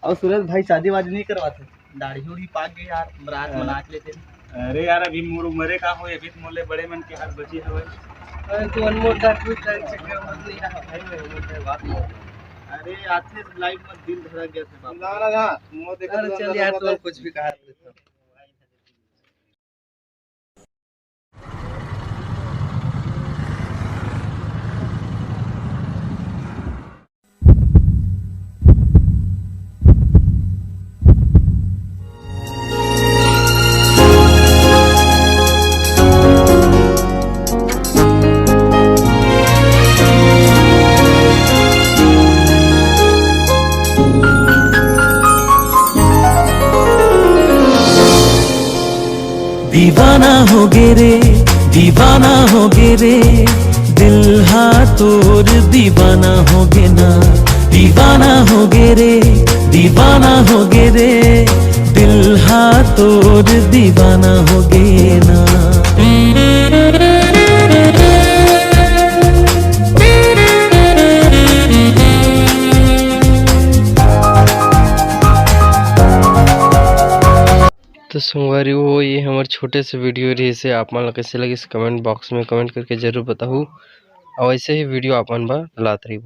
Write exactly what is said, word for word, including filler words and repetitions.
अउ सूरज भाई शादी वादी नहीं करवाथे? दाढ़ी उढ़ी पाक गई यार, बरात हाँ। मना के लेते। अरे यार, अभी मोर उमरे का होय, अभी तो मोले बड़े मन के हाथ बची हवय। अरे तू अनमोल का तू तेरे चक्कर मत नहीं रहा भाई, मैं अनमोल के बात नहीं। अरे आथे लाइव में दिल धड़क गया था बाप। ना, ना, ना, मोर देखो अरे तो चल अंदर यार, तू कुछ भी कहा। दीवाना हो गे रे, दीवाना हो गे रे, दिल हा तोर दीवाना हो गे ना। दीवाना हो गे रे, दीवाना हो गे रे, दिल हा तोर दीवाना हो गे ना। तो संगवारी हो, ये हमर छोटे से वीडियो रहिसे। आप मन ला कइसे लगिस, कमेंट बॉक्स में कमेंट करके जरूर बताहू। अउ ऐसे ही वीडियो आप मन बर लात रहिबो।